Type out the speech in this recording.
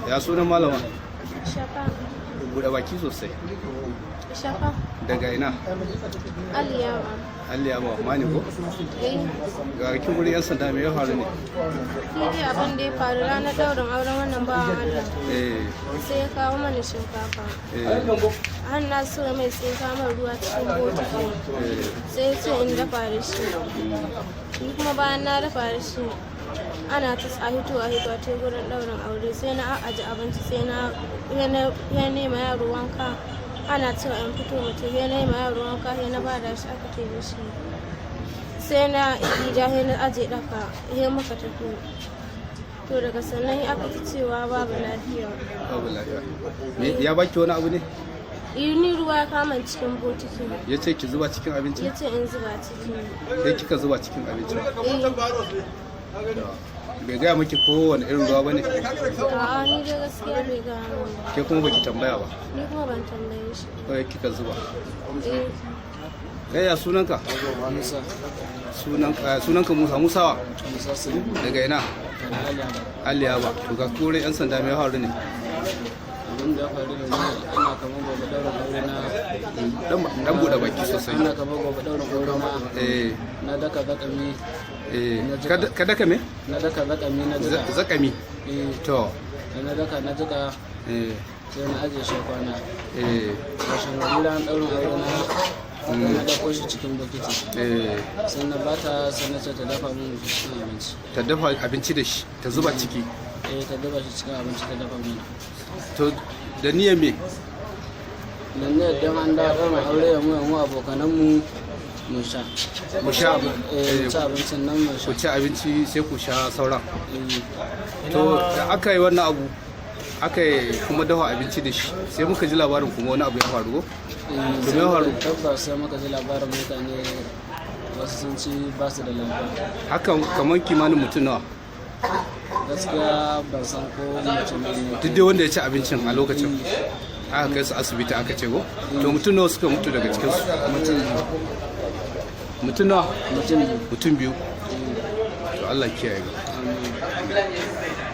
Ya sunan malama? Shafa. Buɗe baki sosai. Shafa. Daga ina? Aliyawa. Allah ba mani ko? Eh. Ga kin gurin yan sanda, me ya faru ne? Ni dai abin da ya faru ranar ɗaurin auren wannan bawan Allah. Sai ya kawo mana shinkafa. Har na so mai, sai ya kawo mana ruwa cikin botiki. Sai ya ce in dafa da shi. Ni kuma bayan na dafa da shi, ana ta a hito a hito a ta gurin ɗaurin aure, sai na aji abinci, sai na ya nema yaro wanka, ana cewa in fito mutum ya nema yaro wanka, sai na bada shi aka taimake shi, sai na ida, sai na aje daka, sai muka tafi. To daga sannan aka ci cewa babu lafiya. Babu lafiya. Me ya baki, wani abu ne? Ni ruwa ya kama cikin botiki. Ya ce ki zuba cikin abinci? Ya ce in zuba ciki. Sai kika zuba cikin abinci? Eh. Bai gaya miki kowane irin ruwa bane? A'a, ni dai gaskiya bai gaya min ba. Ke kuma baki tambaya ba? Ni kuma ban tambaye shi. Kawai kika zuba? Eh. Kai, ya sunanka? Musa. Sunanka Musa Musawa? Musa Sule. Daga ina? Daga Aliya. Aliya ba. To ga gurin yan sanda, me ya faru ne? Abin da ya faru da ni, ina kamar gobe ɗaurin aure na. Dan buɗe baki sosai. Ina kamar gobe ɗaurin aure na. Na daka zakami. Ka daka me? Na daka zakami, na jika. Zakami? Eh. To. Da na daka na jika, sai na ajiye shi kwana. Kashin gari ran ɗaurin aure na, sai na dako shi cikin bokiti. Sai na bata, sai na ce ta dafa min cikin abinci. Ta dafa abinci da shi, ta zuba ciki? Eh, ta dafa shi cikin abinci, ta dafa mana. To da niyyar me? Dan ne don an da ɗaurin aure ya mu ya mu abokanan mu mu sha. Mu sha? Eh, mu ci abincin nan mu sha. Ku ci abinci, sai ku sha sauran? Eh. To da aka yi wannan abu, aka yi kuma dafa abinci da shi, sai muka ji labarin kuma wani abu ya faru ko? To me ya faru? Tabbas, sai muka ji labarin mutane wasu sun ci, ba su da lafiya. Hakan kamar kimanin mutum nawa? Gaskiya ban san ko mutum ne. Duk dai wanda ya ci abincin a lokacin aka kai su asibiti, aka ce ko? To mutum nawa suka mutu daga cikinsu? Mutum biyu. Mutum nawa? Mutum biyu. Mutum biyu. To Allah kiyaye gaba. Amin.